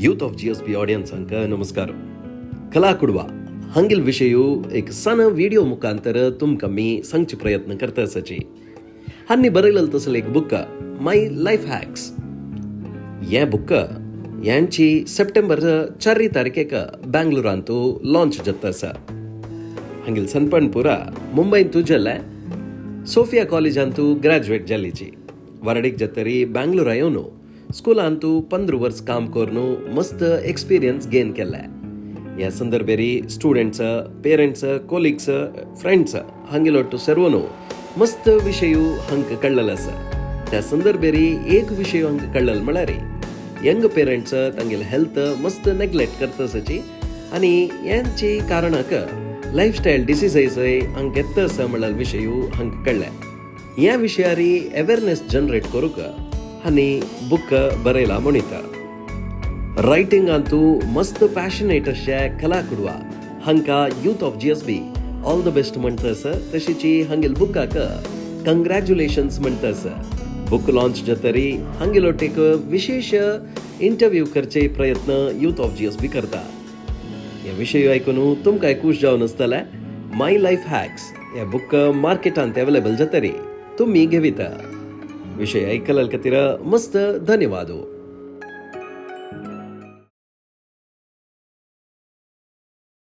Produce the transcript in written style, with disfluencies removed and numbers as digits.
Youth of GSB ऑडियन्सांक नमस्कार. कला कुडवा हांगेल विशय एक सन व्हिडिओ मुखांतर तुमकां मी सांगचे प्रयत्न करता आसाची. हांणी बरयलें तसलें एक बूक माय लायफ हॅक्स. हें बूक यांची सप्टेंबर 4 तारखेक बँगलोरांतू लॉन्च जाता आसा. हांगेल सनपण पुरा मुंबयंतू जालें. Sophia कॉलेजांतू graduate जालीची. वरडीक जातरी बँगलोरा येवन स्कुलांतू 15 वर्स काम करून मस्त एक्सपिरियन्स गेन केलें. ह्या संदर्भेरी स्टुडंट्स, पेरंट्स, कोलिग्स, फ्रेंड्स हांगेलोट्टु सर्वनो मस्त विशय हांकां कळ्ळेलो आसा. त्या संदर्भेरी एक विशय हांकां कळ्ळेलो म्हळ्यार यंग पेरंट्स तांगेले हेल्थ मस्त नेग्लेक्ट करता आसाची आनी यांची कारणाक लायफस्टायल डिसीजस हांकां येता आसा म्हळ्यार विशय हांकां कळ्ळें. ह्या विशयारी अवेरनेस जनरेट करूंक आनी बूक बरयला म्हणिता. रायटिंगांतू मस्त पॅशनेट अशे कला कुडवा हांकां youth of GSB all the best म्हणटा आसा. तशीची हांगेल बुकाक कंग्रॅच्युलेशन्स म्हणटा आसा. बूक लॉन्च जातरी हांगेलोट एक विशेश इंटरव्यू करचे प्रयत्न यूथ ऑफ जीएसबी करता. हे विशय आयकून तुमकां खूश जावन आसतलें. माय लायफ हॅक्स हे बूक मार्केटांत अवेलेबल जातरी तुमी घेविता. विशय आयकल्या खातीर मस्त धन्यवाद.